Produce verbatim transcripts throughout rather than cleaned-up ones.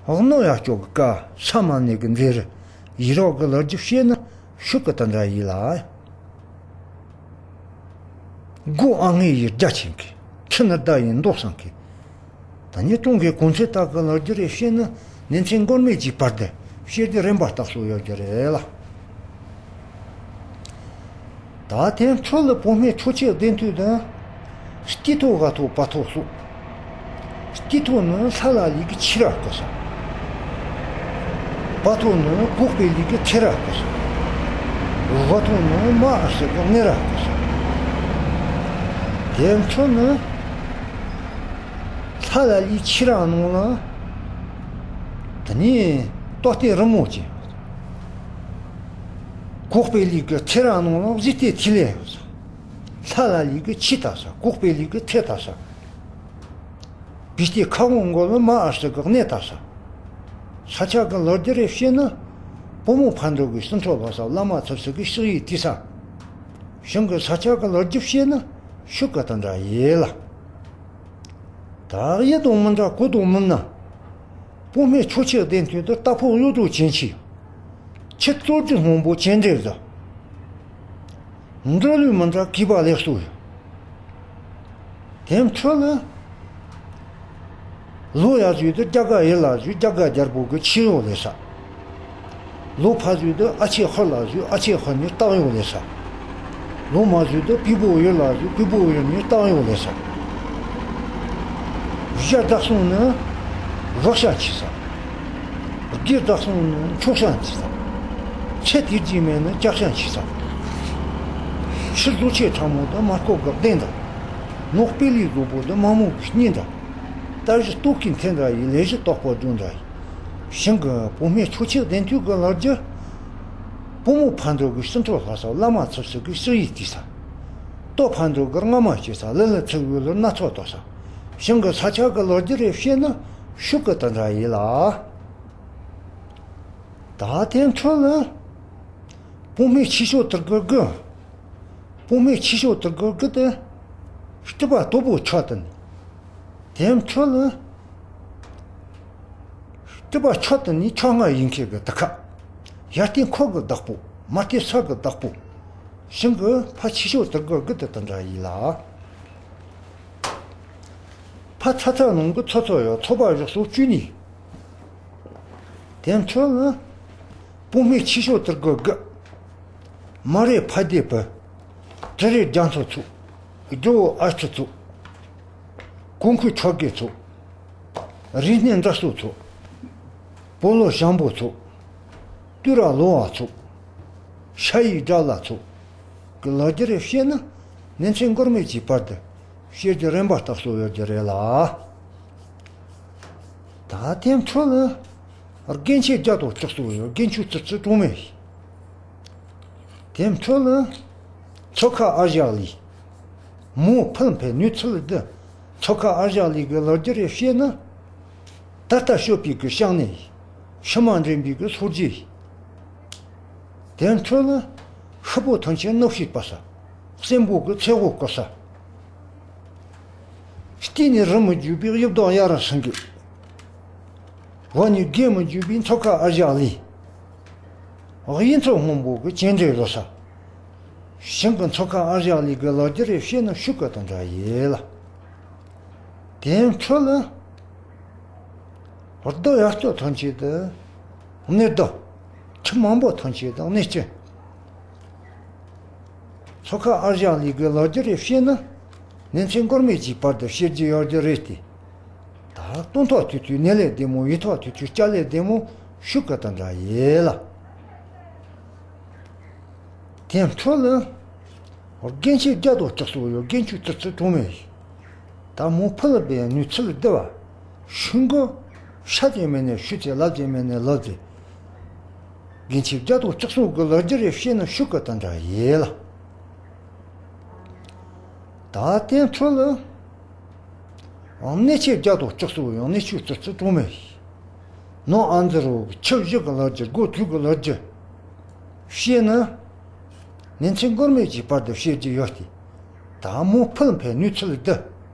གནོད་ཡ་ཅོག་གི་ཀ་ས་མ་ནས་གི་འཛེར། ཡི་རོག་གི་ལོ་རྒྱུ་བཤད་ན་ཤུགས་གི་དེ་འདྲ་ཡིན་ལ། མགོ་ཨ་ངེ་ཡི་རྒྱ་ཆེན་གི། ཁྲི་ནི་ཟླ་ཡི་མདོག་སང་གི། ད་ནི་ཀྲུང་གི་གོང་ཚད་དག་གི་ལོ་རྒྱུ་རེ་བཤད་ན་ནན་ཚན་མགོར་མེད་ཀྱི་བར་དུ་བཤད་རྒྱུ་རན་པ་རྟགས་སུ་ཡོད་རྒྱུ་རེད་ལ། ད་ཐེངས་ཁྲོ་ལ་བུད་མེད་ཁྲོ་ཆེ་བདེན་དུས་དང་། སྐྱིད་ཐོག་ག་ཐོག་བ་ཐོག་སོགས། སྐྱིད་ཐོག་ནི་ལྷ་ལ་ལུས་ཀྱི་ཆི་ར་བཀོད་ས། བ་ཐོག་ནི་འགོག་པའི་ལུས་ཀྱི་ཚེ་ར་བཀོད་ས། བ་ཐོག་ནི་མ་ཨ་སི་གི་གནས་ར་བཀོད་ས། ཐེངས་ཁྲོ་ནི་ལྷ་ལ་ལུས་ཆི་ར་ནང་ལ། དེ་ནས་ལྟོ་ལྡན་རི་མོ་ཅན། འགོག་པའི་ལུས་ཀྱི་ཚེ་ར་ནང་ལ་གཟིགས་ཏེ་ཐིག་ལེ་ཡོད་ས། ལྷ་ལ་ལུས་ཀྱི་ཆི་ལྟ་ས། འགོག་པའི་ལུས་ཀྱི་ཚེ་ལྟ་ས། བི་སྟེ་ཁ་བོ་མགོ་ལ་མ་ཨ་སི་གི་གནས་ལྟ་ས། ས་ཆ་གི་ལོ་རྒྱུ་རེ་བཤད་ན། བུ་མོ་ཕ་འགྲོ་གི་ཟིན་ཐོ་ལོ་ས་བླ་མ་ཚབ་སི་གི་ཕྱག་ཡིག་བྲིས་ས། ཞིང་གི་ས་ཆ་གི་ལོ་རྒྱུ་བཤད་ན་ཤུགས་གི་དེ་འདྲ་ཡིན་ལ། ད་ཡི་དང་མི་འདྲ་གོ་དང་མི་སྣ། བུད་མེད་ཁྲོ་ཆེ་བདེན་དོན་དུ་རྟ་ཕོ་གཡོ་སྒྲོ་ཅན་ཆེ། ཁྱི་གཙོ་རྒྱུ་སྔོན་པོ་ཅན་འདྲེ་བཟོ། འགྲོ་ལུས་མི་འདྲ་གུས་པ་ལེགས་སོ་ཡོད། དེ་འཕྲོ་ལ། ལོ་ཡ་ཟོས་དུ་རྒྱ་ག་ཡི་ལ་ཟོས་རྒྱ་ག་རྒྱལ་པོ་གི་ཆི་ཡོ་ལེ་ས། ལོ་ཕ་ཟོས་དུ་ཨ་ཆེ་ཧོར་ལ་ཟོས་ཨ་ཆེ་ཧོར་ནས་སྟག་ཡོ་ལེ་ས། ལོ་མ་ཟོས་དུ་བི་བོ་ཡི་ལ་ཟོས་བི་བོ་ཡི་ནས་སྟག་ཡོ་ལེ་ས། བཞི་བདག་སོང་ནི་རོག་ཤ་ཆི་ས། དགེ་བདག་སོང་ནི་འཁྱོག་ཤ་ཆི་ས། ཚེ་དེ་རྗེས་མེད་ནི་ལྕགས་ཤ་ཆི་ས། ཕྱི་བཟོ་ཆེ་ཕྲ་མོ་དུ་མ་ལྐོག་གི་གདན་དུ། ནོག་པེ་ལི་བཟོ་པོ་དུ་མ་མོ་གི་སྙིང་དུ། ལྟ་བཞི་ལྟོ་གི་འཐེན་འདྲ་ཡི་ལས་བཞི་ལྟོགས་པོ་སྦྱོང་འདྲ་ཡི། ཞིང་གི་བུད་མེད་ཁྲོ་ཆེ་བདེན་དུས་གི་ལོ་རྒྱུ། བུ་མོ་ཕ་འགྲོ་གི་ཟིན་ཐོ་ལྷ་ས་བླ་མ་ཚབ་སི་གི་ཕྱག་ཡིག་བྲིས་ས། ལྟོ་ཕ་འགྲོ་གི་རྔ་མ་བྱེད་ས་ལི་ལི་ཚིག་འོད་ལི་སྣ་ཚོགས་ལྟོ་ས། ཞིང་གི་ས་ཆ་གི་ལོ་རྒྱུ་རེ་བཤད་ན་ཤུགས་གི་དེ་འདྲ་ཡིན་ལ། ད་དེ་འཕྲོ་ལ། བུད་མེད་ཆི་ཤོ་དུར་གི་གི། བུད་མེད་ཆི་ཤོ་དུར་གི་གི་དེ། སྐྲི་པ་དོ་པོ་ཆོ་དེ་ནི། དེ་འཕྲོ་ལ། སྐྲི་པ་ཆོ་དེ་ནི་ཆོ་ང་ཡིན་ཁེ་གི་དུ་ཁ། ཡར་བསྟན་ཁོ་གི་བདག་པོ། མར་བསྟན་ས་གི་བདག་པོ། ཞིང་གི་ཕ་ཆི་ཤོ་དུར་གི་གི་དེ་དེ་འདྲ་ཡིན་ལ། ཕ་ཚ་ཚ་ནང་གི་ཚོ་ཚོ་ཡོད་ཚོ་པ་བཞག་སོ་བཅུ་གཉིས། དེ་འཕྲོ་ལ། བུད་མེད་ཆི་ཤོ་དུར་གི་གི། མ་རེ་ཕ་སྡེ་བུ། དྲི་རེ་རྒྱ་མཚོ་ཚོ། ཇོ་བོ་ཨ་ཁུ་ཚོ། གོང་ཁུ་ཁྲོ་དགེ་ཚོ། རིག་གནས་འདྲ་སོ་ཚོ། སྤོ་ལོ་ཞང་པོ་ཚོ། ཏུ་ར་ལོ་བ་ཚོ། ཤ་ཡི་དགྲ་ལ་ཚོ། གི་ལོ་རྒྱུ་རེ་བཤད་ན་ནན་ཆེན་མགོར་མེད་ཀྱི་བར་དུ་བཤད་རྒྱུ་རན་པ་རྟགས་སོ་ཡོད་རྒྱུ་རེད་ལ། ད་དེ་འཕྲོ་ལ་རྒན་ཆེ་རྒྱ་དོ་ལྕགས་སོ་ཡོད་རྒན་ཆུ་ཙི་ཙི་གྲོང་མེད། དེ་འཕྲོ་ལ་མཚོ་ཁ་ཨ་ཞག་ལི། མོ་ཕུལ་འཕེལ་ནུས་ཚུལ་འདི། མཚོ་ཁ་ཨ་ཞག་ལི་གི་ལོ་རྒྱུ་རེ་བཤད་ན། ད་ལྟ་ཤོད་པའི་གི་ཤང་ནས། ཕྱི་མ་འདྲེན་པའི་གི་སོར་རྗེས། དེ་འཕྲོ་ལ་ཤི་པོ་ཐོན་ཆེན་གནོད་བྱེད་པ་ས། གསོན་པོ་གི་ཚེ་བོ་བཀོད་ས། སྟེང་ནས་རི་མོ་བརྒྱུས་པའི་གཡུ་མདོག་ཡ་ར་སེང་གེ། འོག་ནས་རྒྱན་མོ་བརྒྱུས་པའི་མཚོ་ཁ་ཨ་ཞག་ལི། གཡུ་མཚོ་སྔོན་པོ་གི་སྤྱན་འདྲེན་བཟོ་ས། ཞིང་གི་མཚོ་ཁ་ཨ་ཞག་ལི་གི་ལོ་རྒྱུ་རེ་བཤད་ན་ཤུགས་གི་དེ་འདྲ་ཡིན་ལ། དེ་འཕྲོ་ལ། རྡོ་ཡར་སྟོད་ཐོན་ཆེད་དུ། གནས་རྡོ། ཁྱི་མང་པོ་ཐོན་ཆེད་དུ་གནས་ཆེ། མཚོ་ཁ་ཨ་ཞག་ལི་གི་ལོ་རྒྱུ་རེ་བཤད་ན། ནན་ཆེན་མགོར་མེད་ཀྱི་བར་དུ་བཤད་རྒྱུ་ཡོད་རྒྱུ་རེད་དེ། ད་སྟོན་ཐོག་དུས་དུས་ནད་ལས་བདེ་མོ་ཡིད་ཐོག་དུས་དུས་སྐྱ་ལས་བདེ་མོ་ཤུགས་གི་དེ་འདྲ་ཡིན་ལ། དེ་འཕྲོ་ལ། རྒན་ཆེ་རྒྱ་དོ་ལྕགས་སོ་ཡོད་རྒན་ཆུ་ཙི་ཙི་གྲོང་མེད། ད་མོ་ཕུ་ལ་བའི་ནུས་ཚུལ་བདེ་བ། ཤུན་གོ། ཤ་ཅེ་མེ་ནས་ཤུ་ཅེ་ལབ་ཅེ་མེ་ནས་ལབ་ཅེ། རྒན་ཆེ་རྒྱ་དོ་ལྕགས་སོ་གི་ལོ་རྒྱུ་རེ་བཤད་ན་ཤུགས་གི་དེ་འདྲ་ཡིན་ལ། ད་དེ་འཕྲོ་ལ། གནས་ཆེ་རྒྱ་དོ་ལྕགས་སོ་ཡང་གནས་ཆུ་ཙི་ཙི་གྲོང་མེད། ནོ་ཨ་མཛེ་རོ་ཁྱི་བཞི་གི་ལོ་རྒྱུ་སྒོ་དུས་གི་ལོ་རྒྱུ། བཤད་ན། ནན་ཆེན་མགོར་མེད་ཀྱི་བར་དུ་བཤད་རྒྱུ་ཡོད་དེ། ད་མོ་ཕུལ་འཕེལ་ནུས་ཚུལ་འདི།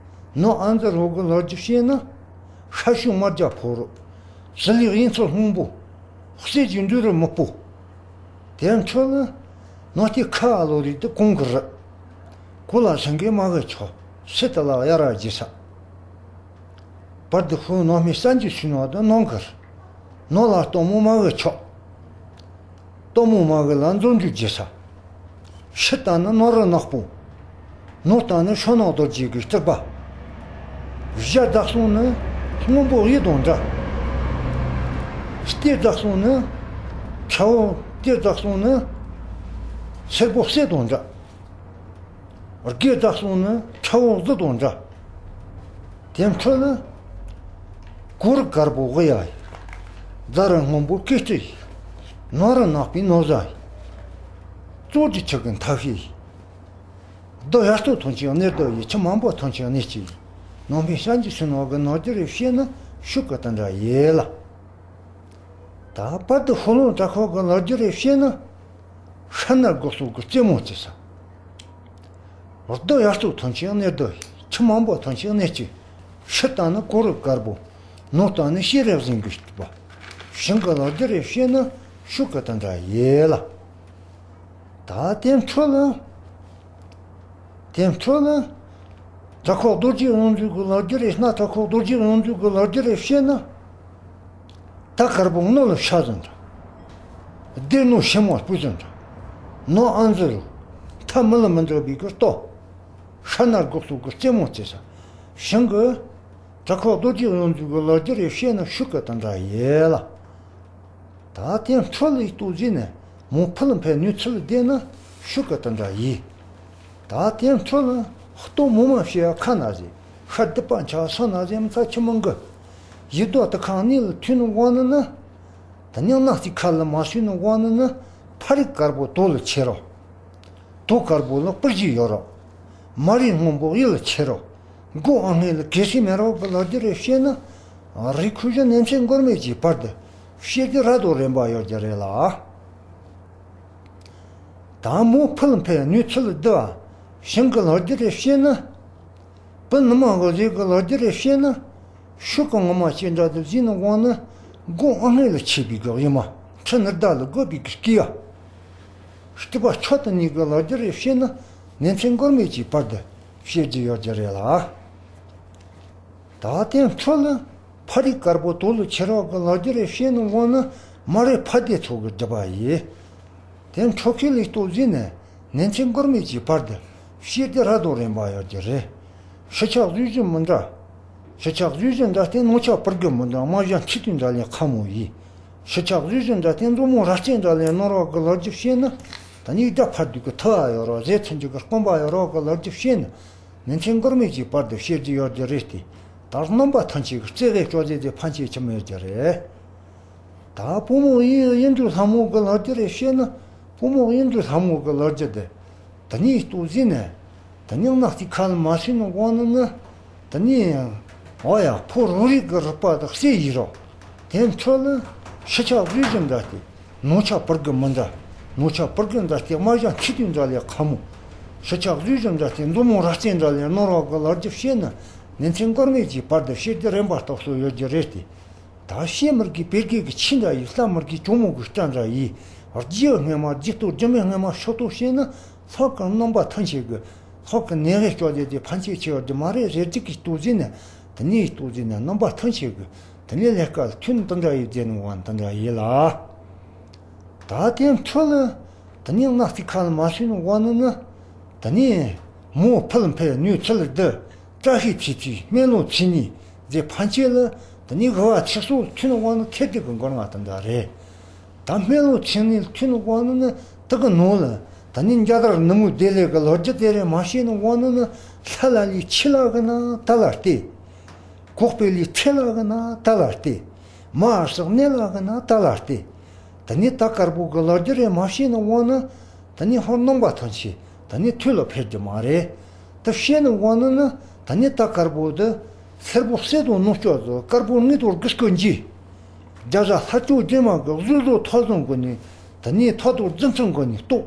ནོ་ཨ་མཛེ་རོ་གི་ལོ་རྒྱུ་བཤད་ན། ཤ་ཤུ་དམར་རྒྱ་ཕོ་རོ། ཟི་ལིག་ཡིན་ཚུལ་སྔོན་པོ། གསེར་གྱི་འདུས་རུ་མིག་པོ། དེ་འཕྲོ་ལ། ནོ་ཏི་ཁ་ཨ་ལོ་རི་དུ་གོང་གི་རི། གོ་ལ་སེང་གེ་མ་གི་ཆོ། སི་ཏ་ལ་ཡ་ར་ཇི་ས། བར་དུ་ཤོ་ནོ་མི་སན་ཇི་སུ་ནོ་དུ་ནོང་གི་རི། ནོ་ལ་སྟོང་མོ་མ་གི་ཆོ། སྟོང་མོ་མ་གི་ལ་འཛོམ་རྒྱུ་ཇི་ས། ཤི་ལྟ་ནི་ནོར་རི་ནག་པོ། ནོ་ལྟ་ནི་ཤོ་ནག་རྡོ་རྗེ་གི་སྟེགས་པ། བཞག་བདག་སོང་ནི་སྔོན་པོ་ཡིད་དང་འདྲ། སྟེ་བདག་སོང་ནི་ཁྲ་བོ། སྟེ་བདག་སོང་ནི་སེར་པོ་གསེར་དང་འདྲ། དགེ་བདག་སོང་ནི་ཁྲ་བོ་གཟི་དང་འདྲ། དེ་འཕྲོ་ལ། གུར་དཀར་པོ་དབུ་ཡ་ཡི། རྫ་རི་སྔོན་པོ་སྐེ་སྤྲི་ཡི། ནོར་རི་ནག་པོའི་ནོར་བཟའ་ཡི། གཙོ་གྲི་ཆུ་གི་མཐའ་བཤིག་ཡི། རྡོ་ཡར་སྟོད་ཐོན་ཆེན་གནས་རྡོ་ཡི། ཆུ་མང་པོ་ཐོན་ཆེན་གནས་ཆེ་ཡི། ནང་པའི་ཤན་གྱི་ཤུན་འོག་གི་ནོར་རྒྱུ་རེ་བཤད་ན་ཤུགས་ཀྱི་དེ་འདྲ་ཡེ་ལ། ད་བར་དུ་ཤོ་ལོང་བྲག་ཁོག་གི་ལོ་རྒྱུ་རེ་བཤད་ན། ཧྲ་ནར་སྒོག་སོག་གི་རྩེ་མོ་རྩེ་ས། རྡོ་ཡར་སྟོད་ཐོན་ཆེན་གནས་རྡོ་ཡི། ཆུ་མང་པོ་ཐོན་ཆེན་གནས་ཆེ། ཤི་ལྟ་ནི་གུ་རུ་དཀར་པོ། ནོ་ལྟ་ནི་ཤེས་རབ་གཟིགས་གི་སྟེགས་པ། ཞིང་གི་ལོ་རྒྱུ་རེ་བཤད་ན་ཤུགས་ཀྱི་དེ་འདྲ་ཡེ་ལ། ད་དེ་འཕྲོ་ལ། དེ་འཕྲོ་ལ། བྲག་ཁོག་རྡོ་རྗེ་དབང་འདུས་ཀྱི་ལོ་རྒྱུ་རེ་ན། བྲག་ཁོག་རྡོ་རྗེ་དབང་འདུས་ཀྱི་ལོ་རྒྱུ་རེ་བཤད་ན། ད་དཀར་པོ་ནོ་ལ་ཤ་ཟིན་འདྲ། སྡེར་ནོ་ཤེ་མོ་སྤུ་ཟིན་འདྲ། ནོ་ཨང་ཟི་རུ། ཐ་མི་ལ་མི་འདྲ་བའི་གི་ལྟོ། ཧྲ་ནར་སྒོག་སོག་གི་རྩེ་མོ་རྩེ་ས། ཞིང་གི། བྲག་ཁོག་རྡོ་རྗེ་དབང་འདུས་ཀྱི་ལོ་རྒྱུ་རེ་བཤད་ན་ཤུགས་ཀྱི་དེ་འདྲ་ཡེ་ལ། ད་དེ་འཕྲོ་ལ་ཡིག་ཏོ་ཟིན་ནས་མོ་ཕུ་ལ་འཕེལ་ནུས་ཚུལ་བདེ་ན་ཤུགས་ཀྱི་དེ་འདྲ་ཡིན། ད་དེ་འཕྲོ་ལ་ལྟོ་མོ་མ་བཤད་ཡ་ཁ་ན་ཟེ། ཤ་རྡིབ་པ་འཆའ་སོ་ན་ཟེ། མི་ཚ་ཆི་མང་གི། ཡིད་དོ་དུ་ཁང་གནས་ལ་ཐུན་དབང་ནི་ནི། ད་ནི་ནག་ཅིག་ཁ་ལ་མ་སུས་ནི་དབང་ནི་ནི། ཕ་རིག་དཀར་པོ་དོ་ལ་ཆེ་རོ། དོ་དཀར་པོ་ལ་སྤུར་གཞི་ཡོད་རོ། མ་རིག་སྔོན་པོ་ཡིད་ལ་ཆེ་རོ། མགོ་ཨ་སྔས་ལ་གེ་སི་མེ་རོ་གི་ལོ་རྒྱུ་རེ་བཤད་ན། རི་ཁུ་བཞི་ནན་ཚན་མགོར་མེད་ཀྱི་བར་དུ་བཤད་རྒྱུ་ར་དོ་རན་པ་ཡོད་རྒྱུ་རེད་ལ། ད་མོ་ཕུ་ལ་འཕེལ་ནུས་ཚུལ་བདེ་བ། ཞིང་གི་ལོ་རྒྱུ་རེ་བཤད་ན། བུ་ནུ་མ་གི་རིགས་ཀྱི་ལོ་རྒྱུ་རེ་བཤད་ན། ཤུགས་ཀྱི་ངོ་མ་ཅི་འདྲ་དུ་བཟོས་ནི་དབང་ནི། མགོ་ཨ་སྔས་ལ་ཆེ་བའི་གི་ཡི་མ། ཁྲི་ནི་ཟླ་ལ་བགོས་པའི་གི་སྐྱེ་ཡ། སྟོད་པ་ཆོ་དང་ནི་གི་ལོ་རྒྱུ་རེ་བཤད་ན། ནན་ཚན་མགོར་མེད་ཀྱི་བར་དུ་བཤད་རྒྱུ་ཡོད་རྒྱུ་རེད་ལ། ད་དེ་འཕྲོ་ལ། ཕ་རིག་དཀར་པོ་དོ་ལ་ཆེ་རོགས་ཀྱི་ལོ་རྒྱུ་རེ་བཤད་ནི་དབང་ནི། མ་རེད་ཕ་སྡེ་ཚོ་གི་སྒྲུབ་པ་ཡིན། དེ་འཕྲོ་ཁེ་ལི་ལྟོ་ཟིན་ནས་ནན་ཚན་མགོར་མེད་ཀྱི་བར་དུ་བཤད་དེ་ར་དོ་རན་པ་ཡོད་རྒྱུ་རེད། ཤི་ཆག་ཟུས་བཞིན་མི་འདྲ། ཤི་ཆག་ཟུས་བཞིན་འདྲ་སྟེ་ནོ་ཆག་པུར་གི་མི་འདྲ། མ་གཞན་ཁྱི་དུས་འདྲ་ལས་ཁ་མོ་ཡིན། ཤི་ཆག་ཟུས་བཞིན་འདྲ་སྟེ་མཛོ་མོ་ར་སྐྱེས་འདྲ་ལས་ནོར་བ་གི་ལོ་རྒྱུ་བཤད་ན། ད་ནི་དགྲ་ཕར་དུས་ཀྱི་ཐུ་བ་ཡོད་རོགས་ཟས་ཚུན་ཆད་ཀྱི་སྐོམ་པ་ཡོད་རོགས་གི་ལོ་རྒྱུ་བཤད་ན། ནན་ཚན་མགོར་མེད་ཀྱི་བར་དུ་བཤད་རྒྱུ་ཡོད་རྒྱུ་རེད་དེ། ད་རྣམ་པ་ཐམས་ཅད་ཀྱི་རྩེ་གེ་ཅོ་ཟེ་དེ་ཕན་ཆད་ཆི་མེད་རྒྱུ་རེད། ད་བུ་མོ་ཡིན་ཡིན་དུ་ལྷ་མོ་གི་ལོ་རྒྱུ་རེ་བཤད་ན། བུ་མོ་ཡིན་དུ་ལྷ་མོ་གི་ལོ་རྒྱུ་དེ། ད་ནི་ལྟོ་ཟིན་ནས། ད་ནི་ནག་ཅིག་ཁ་ལ་མ་སུས་ནི་དབང་ནི་ནི། ད་ནི། འོ་ཡ་ཕོ་རོ་རིག་གི་རིག་པ་དག་སེ་ཡིན་རོགས། དེ་འཕྲོ་ལ། ཤི་ཆག་ཟུས་བཞིན་འདྲ་སྟེ། ནོ་ཆག་པུར་གི་མི་འདྲ། ནོ་ཆག་པུར་གི་འདྲ་སྟེ་མ་གཞན་ཁྱི་དུས་འདྲ་ལས་ཁ་མོ། ཤི་ཆག་ཟུས་བཞིན་འདྲ་སྟེ་མཛོ་མོ་ར་སྐྱེས་འདྲ་ལས་ནོར་བ་གི་ལོ་རྒྱུ་བཤད་ན། ནན་ཚན་མགོར་མེད་ཀྱི་བར་དུ་བཤད་རྒྱུ་རན་པ་རྟོགས་སོ་ཡོད་རྒྱུ་རེད་དེ། ད་བཤད་མི་དགོས་པེ་དགེ་གི་ཆི་འདྲ་ཡིན། ལྷ་མི་དགོས་ཇོ་མོ་གི་སྐྲ་འདྲ་ཡིན། རྒྱུ་སྔས་མ་རྒྱུ་སྟོད་རྒྱུ་མའི་སྔས་མ་ཤོ་ཏོ་བཤད་ན། ལྷག་གི་རྣམ་པ་ཐམས་ཅད་ཀྱི། ལྷག་གི་ནད་ཀྱི་སྐྱོ་སྡེ་དེ་ཕན་ཆད་ཆེ་བ་དེ་མ་རེད་ཟེར་རྒྱུ་གི་ལྟོ་ཟིན་ནས། དེ་ནས་ལྟོ་ཟིན་ནས་རྣམ་པ་ཐམས་ཅད་ཀྱི། དེ་ནས་ལས་ཀ་ཐུན་དེ་འདྲ་ཡིན་ཟེར་ནི་དབང་དེ་འདྲ་ཡིན་ལ། ད་དེ་འཕྲོ་ལ། དེ་ནས་ནག་ཅིག་ཁ་ལ་མ་སུས་ནི་དབང་ནི་ནི། དེ་ནས་མོ་ཕུ་ལ་འཕེལ་ནུས་ཚུལ་བདེ། བཀྲ་ཤིས་ཚེ་ཚེ་སྨན་ལོ་ཚེ་གཉིས་ཟེར་ཕན་ཆད་ལ། དེ་ནས་དབུ་བ་ཚེ་སྲོག་ཐུན་དབང་ནི་ཐེར་དེ་གི་མགོར་ང་དེ་འདྲ་རེད། ད་སྨན་ལོ་ཚེ་གཉིས་ཐུན་དབང་ནི་ནི་དེ་གི་ནང་ལ། དེ་ནས་འཇའ་དར་ནུ་མོ་བདེ་ལེགས་གི་ལོ་རྒྱུས་དེ་རེ་མ་བཤད་ནི་དབང་ནི་ནི། ལྷ་ལ་ལས་ཆི་ལ་གི་ན་ད་ལ་སྟེ། གོག་པེ་ལས་ཚེ་ལ་གི་ན་ད་ལ་སྟེ། མ་ཨ་སག་ནེ་ལ་གི་ན་ད་ལ་སྟེ། དེ་ནས་ད་དཀར་པོ་གི་ལོ་རྒྱུས་རེ་མ་བཤད་ནི་དབང་ནི། དེ་ནས་ཧོར་ནང་པ་ཐམས་ཅད་དེ་ནས་ཐུལ་ལ་ཕེབས་རྒྱུ་མ་རེད། དེ་བཤད་ནི་དབང་ནི་ནི། དེ་ནས་ད་དཀར་པོ་དེ་སེར་པོ་གསེར་དང་ནོར་སྐྱོ་བཟོ། དཀར་པོ་དངུལ་དང་གི་སྐུ་འཇི། རྒྱ་བཟའ་ལྷ་ལྕོག་རྒྱན་མ་གི་གཟུགས་བཟོ་ཐོ་བཟང་གི་ནི། དེ་ནས་ཐོ་དང་རྫུ་འཕྲུལ་གི་ནི་ལྟོ།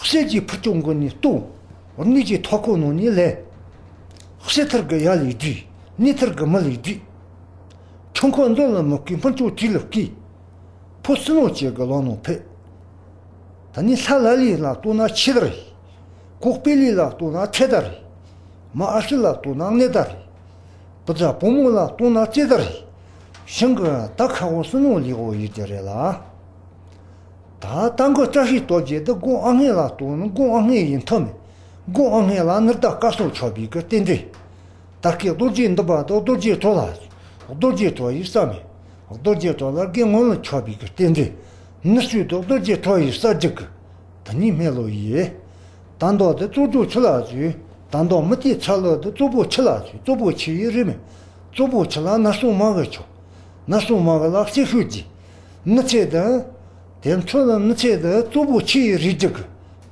གསེར་གྱི་ཕུར་ལྕོག་གི་ནི་ལྟོ། དངུལ་གྱི་ཐོ་ཁོ་ནང་ནི་ལས། གསེར་ཐུར་གི་ཡ་ལས་བསྡུས། ནས་ཐུར་གི་མི་ལས་བསྡུས། ཕུང་ཁོ་མཛོ་ལ་མི་བསྐུས། སྨིན་ཅུང་དྲི་ལ་བསྐུས། ཕོ་སུ་ནོ་ཅེ་གི་ལོ་ནོ་ཕེ། ད་ནི་ལྷ་ལ་ལི་ལ་ལྟོས་ན་ཆི་ད་རེད། ཁོག་པའི་ལི་ལ་ལྟོས་ན་ཚེ་ད་རེད། མ་ཨ་ཤི་ལ་ལྟོས་ན་གནས་ད་རེད། བུ་ཚ་བུ་མོ་ལ་ལྟོས་ན་རྩེ་ད་རེད། ཤིང་གི་ད་ཁ་བོ་སུ་ནོ་ལི་བོ་ཡིད་ཀྱི་རེད་ལ། ད་ཏང་གི་བཀྲ་ཤིས་རྡོ་རྗེ་འདི་སྒོ་ཨ་སྔས་ལ་ལྟོས་ན་སྒོ་ཨ་སྔས་ཡིན་ཐབས་མེད། སྒོ་ཨ་སྔས་ལ་ནི་ད་བཀའ་སྲུང་མཆོད་པའི་གི་རྟེན་འབྲེལ། ད་སྐད་རྡོ་རྗེ་འདི་པ་དང་རྡོ་རྗེ་གྲོ་ལ། རྡོ་རྗེ་གྲོ་ཡི་ས་མེད། རྡོ་རྗེ་གྲོ་ལ་དགེ་སྔོན་ལ་མཆོད་པའི་གི་རྟེན་འབྲེལ། ནི་སུས་དང་རྡོ་རྗེ་གྲོ་ཡི་ས་རྒྱུ་གི། ད་ནི་སྨེ་ལོ་ཡི། ད་མདོ་དེ་གཙོ་རྒྱུ་ཆུ་ལ་ཟུས། ད་མདོ་མི་དེའི་ཚ་ལོ་དེ་གཙོ་བོ་ཆུ་ལ་ཟུས། གཙོ་བོ་ཆུ་ཡི་རི་མེད། གཙོ་བོ་ཆུ་ལ་ན་སོ་མ་གི་ཆོ། ན་སོ་མ་གི་ལ་སེ་ཤུ་ཇི། མི་ཚེ་དང་། དེ་འཕྲོ་ལ་མི་ཚེ་དང་གཙོ་བོ་ཆུ་ཡི་རི་རྒྱུ་གི།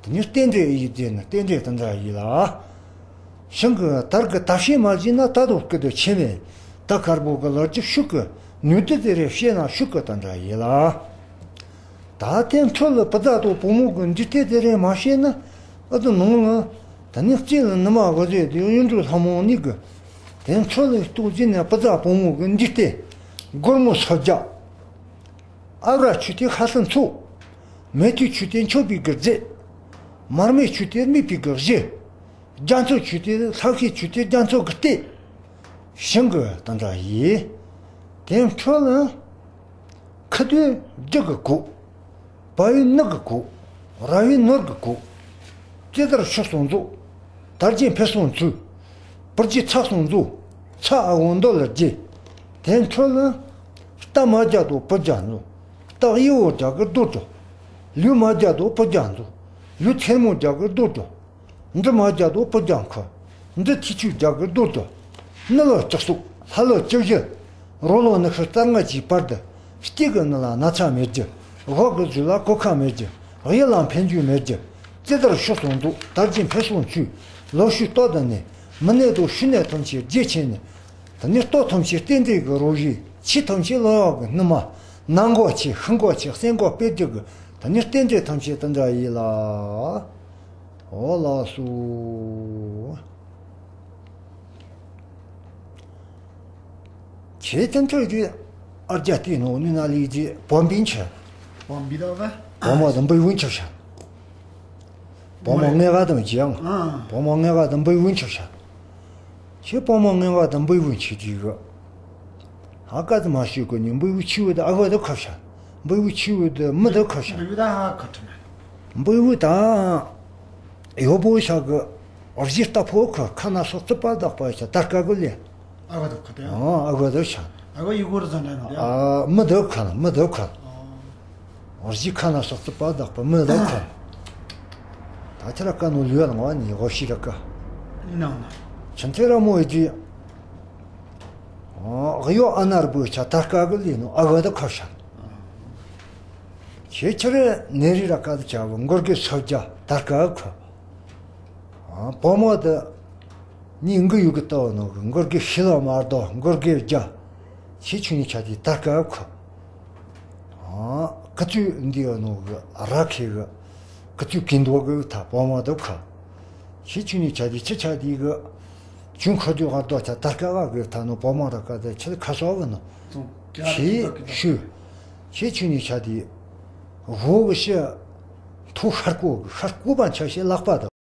དེ་ནི་རྟེན་འབྲེལ་ཡིད་དེ་ནི་རྟེན་འབྲེལ་དེ་འདྲ་ཡིན་ལ། ཤིང་གི་དར་གི་ད་ཤེས་མ་བྱས་ན་ད་དོ་སྐུ་དུ་ཆེ་མེད། ད་དཀར་པོ་གི་ལོ་རྒྱུ་ཤུག་གི། ནུས་དེ་དེ་རེ་ཤེས་ན་ཤུག་གི་དེ་འདྲ་ཡིན་ལ། ད་དེ་འཕྲོ་ལ་བུ་ཚ་དང་བུ་མོ་གི་འདྲི་དེ་དེ་རེ་མ་ཤེས་ན། ཨ་དུ་ནང་ལ། ད་ནི་རྩེ་ལ་ནུ་མ་གི་རེད་དེ་ཡོན་གྲུ་ལྷ་མོ་ནི་གི། དེ་འཕྲོ་ལ་ལྟོས་བྱས་ན་བུ་ཚ་བུ་མོ་གི་འདྲི་དེ། སྒོར་མོ་སོ་བརྒྱ། ཨ་ར་ཆུ་དེ་ཁ་སང་ཚུགས། མེ་ཏི་ཆུ་དེ་མཆོད་པའི་གི་རྫས། མར་མེ་ཆུ་དེ་སྨིན་པའི་གི་གཞི། རྒྱ་མཚོ་ཆུ་དེ་ལྷ་ཤེས་ཆུ་དེ་རྒྱ་མཚོ་གི་ལྟེ། ཤིང་གི་དང་འདྲ་ཡིན། དེ་འཕྲོ་ལ། ཁུ་དུས་རྒྱུ་གི་གོ། བ་ཡི་ནུ་གི་གོ། ར་ཡི་ནོར་གི་གོ། ཙེ་དར་ཤོ་སོང་ཛོ། དར་རྒྱས་འཕེལ་སོང་ཚུལ། པུར་རྒྱས་ཚགས་སོང་ཛོ། ཚ་ཨ་བོ་མདོ་ལ་རྒྱས། དེ་འཕྲོ་ལ། རྟ་མ་རྒྱ་དོ་བུ་རྒྱ་མཛོ། སྟག་ཡི་བོ་རྒྱ་གི་རྡོ་རྡོ། ལུས་མ་རྒྱ་དོ་བུ་རྒྱ་མཛོ། ལུས་ཚེར་མོ་རྒྱ་གི་རྡོ་རྡོ། འདི་མ་རྒྱ་དོ་བུ་རྒྱ་ཁུ། འདི་ཐི་ཆུ་རྒྱ་གི་རྡོ་རྡོ། ནི་ལོ་ལྕགས་སོག་ལྷ་ལོ་ལྕགས་བཞི། རོ་ལོ་ནི་ཤི་རྩ་ལྔ་གྱི་བར་དུ། སྐྱེ་གི་ནི་ལ་ན་ཚ་མེད་རྒྱུ། འོག་གི་རྫུས་ལ་གོད་ཁ་མེད་རྒྱུ། གཡས་ལ་འཕེན་རྒྱུ་མེད་རྒྱུ། ཙེ་དར་ཤོ་སོང་ཛོ། དར་རྒྱས་འཕེལ་སོང་ཚུལ། ལོ་ཤུ་ལྟོ་དང་ནི། མི་ནད་དང་ཤི་ནད་ཐམས་ཅད་རྒྱས་ཆེ་ནི། ད་ནི་ལྟོ་ཐམས་ཅད་རྟེན་འབྲེལ་གི་རོ་བཞི། ཆུ་ཐམས་ཅད་ལོ་ཡག་གི་སྣུམ་མ། ནང་མགོ་ཆེ་ཤིང་མགོ་ཆེ་སེང་མགོ་སྤེལ་རྒྱུ་གི། ད་ནི་རྟེན་འབྲེལ་ཐམས་ཅད་དེ་འདྲ་ཡིན་ལ། འོ་ལགས་སོ། ཁྱེད་དེ་འཕྲོ་གི་ཨར་རྒྱ་ཏི་ནོ་ནི་ན་ལི་ཇི་བོམ་པིན་ཆེ། བོམ་པི་དོ་བ། བོམ་མ་དང་བུ་བུན་ཆེ་ཤ། བོམ་མ་ངེ་ག་དང་ཅི་ཡང་། ཨ། བོམ་མ་ངེ་ག་དང་བུ་བུན་ཆེ་ཤ། ཁྱེད་བོམ་མ་ངེ་ག་དང་བུ་བུན་ཆེ་ཅི་གི། ཧ་ག་དུ་མ་ཤེས་གོ་ནི་བུ་བུ་ཆེ་བུ་དང་ཨ་ག་དུ་ཁ་ཤ། བུ་བུ་ཆེ་བུ་དང་མི་དུ་ཁ་ཤ། བུ་བུ་ད་ཧ་ཁ་ཁྲི་མེད། བུ་བུ་དང་། ཡོ་བོ་ཤ་གི། རྗེ་ལྟ་ཕོ་ཁ་ཁ་ན་སོ་རྩི་པ་དག་པ་ཤ་དར་ཀ་གི་ལེ། ཨ་ག་དུ་ཁ་དེ། ཨ་ཨ་ག་དུ་ཤ། ཨ་ག་ཡི་གོ་ར་ཟ་ན་ནི་དེ། ཨ་མི་དུ་ཁ་ན་མི་དུ་ཁ་ན། ཨ། རྗེ་ཁ་ན་སོ་རྩི་པ་དག་པ་མི་དུ་ཁ་ན། ད་ཁྱེད་ར་ཀ་ནོ་ལུས་ལ་ང་ནི་ཧོ་ཤི་ར་ཀ། ནང་ན། ཆུན་ཚེ་ར་མོ་ཡི་དུས། ཨ་གཡོ་ཨ་ནར་བུ་ཆ་དར་ཀ་གི་ལེ་ནོ་ཨ་ག་དུ་ཁ་ཤ། ཁྱེད་ཁྱེད་རེ་ནེ་རི་ར་ཀ་དུ་ཆ་བུ་མགོར་གི་སོ་བརྒྱ་དར་ཀ་ཁ། ཨ་བུ་མོ་དེ། ནི་འགུ་ཡུ་གི་ལྟ་བུ་ནོ་གི་མགོར་གི་ཤི་ལོ་མར་དོ་མགོར་གི་རྒྱ། ཁྱེད་ཆུ་ནི་ཆ་དེ་དར་ཀ་ཁ། ཨ་ཀི་ཚུ་འདི་ཡོ་ནོ་གི་ར་ཁེ་གི། ཀི་ཚུ་གིན་དོ་གི་ཐ་བུ་མོ་དེ་ཁ། ཁྱེད་ཆུ་ནི་ཆ་དེ་ཆི་ཆ་དེ་གི། ཆུན་ཁ་དུ་ཧ་དོ་ཆ་དར་ཀ་ག་གི་ཐ་ནོ་བུ་མོ་ར་ཀ་དེ་ཆི་ཁ་སོ་གི་ནོ། ཁྱེད་ཤུ། ཁྱེད་ཆུ་ནི་ཆ་དེ། ཧོ་གི་ཤི། ཐུ་ཤར་ཀོ་གི་ཤར་ཀོ་པ་ཆ་ཤེ་ལག་པ་དང་།